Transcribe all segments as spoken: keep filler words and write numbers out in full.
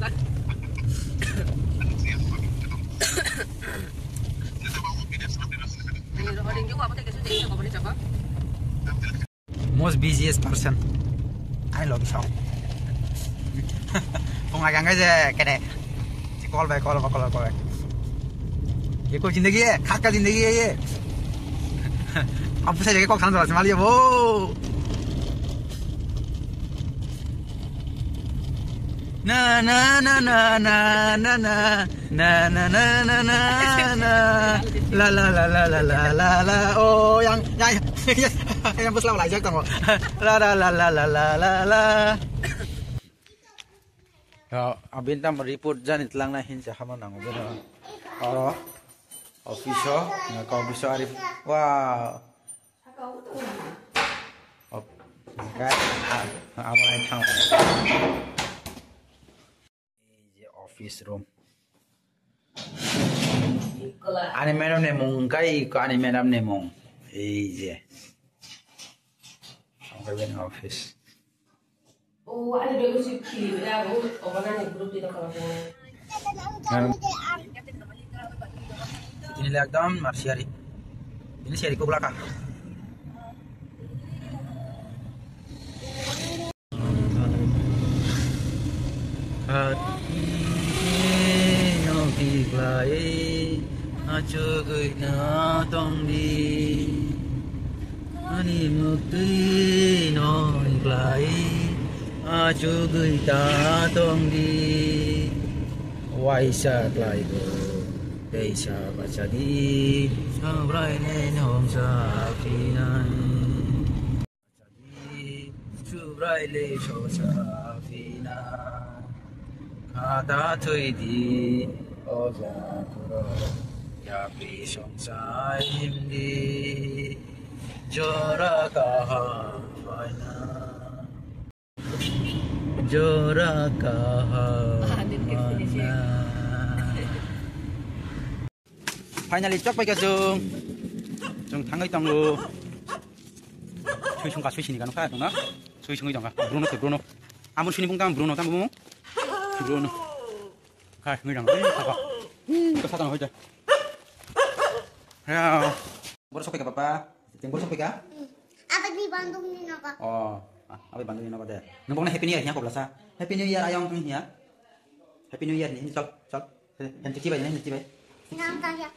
thangkha. Ani rohor ringkhe wabo tei kaisa tei kabani chapa. Most busiest person. Ani logi song. Phung agang je kene. Si call bai call, call, call bai. Ye ko zindagi hai, khas ka zindagi hai ye. Apu sa jage kok san sala semal ye bo. Na, na, na, na, na, na, na. Na, na, na, na, na, na. La, la, la, la. Oh, yang, yang, yang, yang bwsla laijak tongo. La, la, la, la. Ya, abin tam report jani tlangnai hinsa hama nango bino. Oro. Office o, ka office o ari. Wow. Op-, ka-, a-, amo nai thang. Ei je office room. Ani madam ni mung kai ko ani madam ni mung. Ei je. Office. Ini le ekdom marsiari. Ini siari ko belakang. Hati no kiklai achugui na tongdi. Ani muktwi no klai achugui ta tongdi. Waisa klai bo teisa bachadi sabrai ne nong sa pinai. Subrai le sosa pina. Khata thwi di oja kuro. Yapi songsa himdi. Jora kaha phaina. Jora kaha phaina. Finally, chok paikha chwng. Chwng thangwi tongo. Sui sungkha, sui sini kha nukha chwngno. Sui sungwi tongkha. Bruno to, Bruno. Amo sini bung tamo Bruno, tamo bung. Bruno. Khai, sungwi tongkha. Ei, thaka. Hmm, to satang hoite. Ya. Bor sok paikha, papa. Chwng bor sok paikha. Abadi bandung ni nogo. Oh, abadi bandung ni nogo de. Nung bongna Happy New Year hiya kobla sa. Happy New Year ayong tong hiya. Happy New Year ni, chal, chal. Hen chibai, hen chibai. Nang tang ya.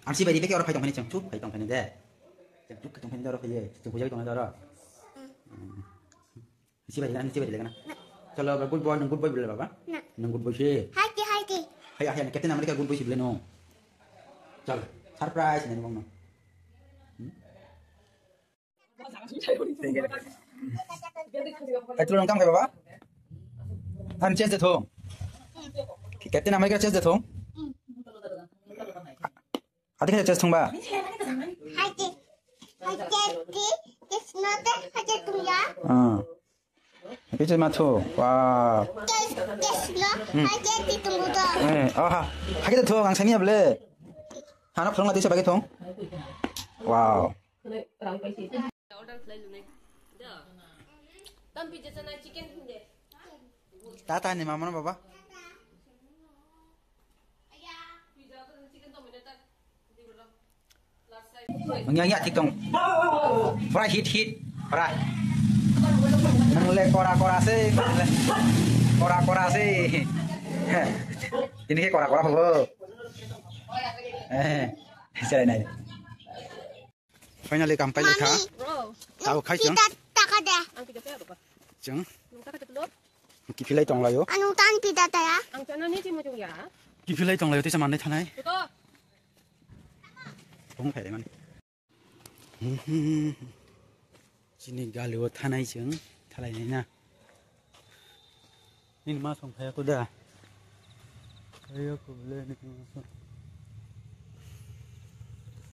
Ang chibai di beke oro phai tong phani chwng, chu phai tong phani de. Chwng chu tong phani de oro phai ye, chwng bujai tong de oro. Chibai di, ang chibai di na. Chalo, ba good boy, nung good boy bole baba. Na. Nung good boy si. Hai ki, hai ki. Hai, hai, Captain America good boy si bole no. Chal, surprise ni bong no. Ai, tu nang kam kai baba? An chest de thong. Captain America chest de thong. Ati khe chest thong ba? Hai ke. Hai ke ti. Ke snote hai ke tum ya. Ah. Ke chest ma thong. Wow. Ke, ke sno. Hmm. Hai ke ti tum do. Eh, aha. Hai ke thong ang sani able. Hana phung ati sa ba ke thong. Wow. Order khlai lunai. Da. Tam pizza chana chicken hinde. Tata ni mama no baba. Ngiya ngiya thik tong. Pura hit hit. Pura. Nang le kora kora se. Kora kora se. Ini ke kora kora hobo. Eh, serai nai. Finally, kam pai lekha. Mami, tau khai chwng. Pita taka de. Chwng. Kiphilai tong laio. Anu tan pita taya. Kiphilai tong laio, tisa manai thanai. Tong khai mani. Chini galio thanai chwng, thalai nai na. Nini ma song phaya kuda. Ayo kubule nini ma song.